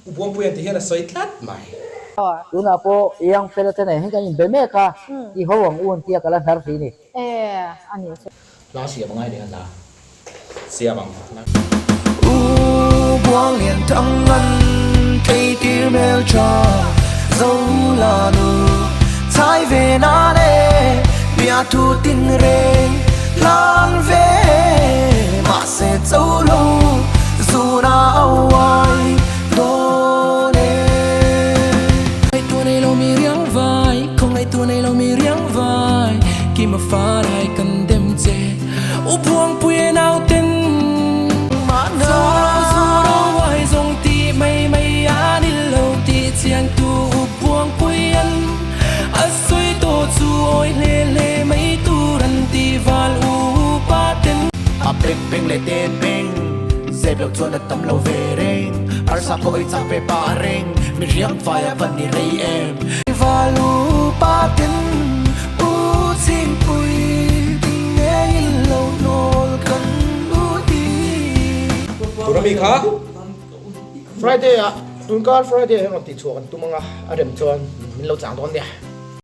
U Buangpuia'n ti hian a sawi tlat mai. Tunah pawh Young fella te nen hian kan inbe mek a, i ho ang u an tia ka la hnar hrih ni. E, a ni chu. Hla siam angai leh a hla siam ang. U Buang Lian Thang an theitir hmel tha zo la nu chai ve nan e bia thu tin reng hlan ve mahse cho lo zun a uai dawn e. Ngaihtuah nei lo mi riang vai, khaw ngaihtuah nei lo mi riang vai, Kim a farai kan dem che, U Buangpui e nauten. Zoro zoro ai zawng tih mai mai a ni lo tih chiang tu U Buangpui an a sawi tawh chu awi hle hle mai tur an ti val U Pa ten. A beng beng leh te beng zep loh chuan a tam lo ve reng Arsa pawh i chak ve pah reng mi riang fai a va ni rei em. Val U Pa ten U Chhingpui ding ngeiin lo hnawl kan u hi. Tuna mi kha Friday ah tunkar Friday ah hian rawn tihchhuah kan tum ang a, a rem chuan min lo chang dawn nia.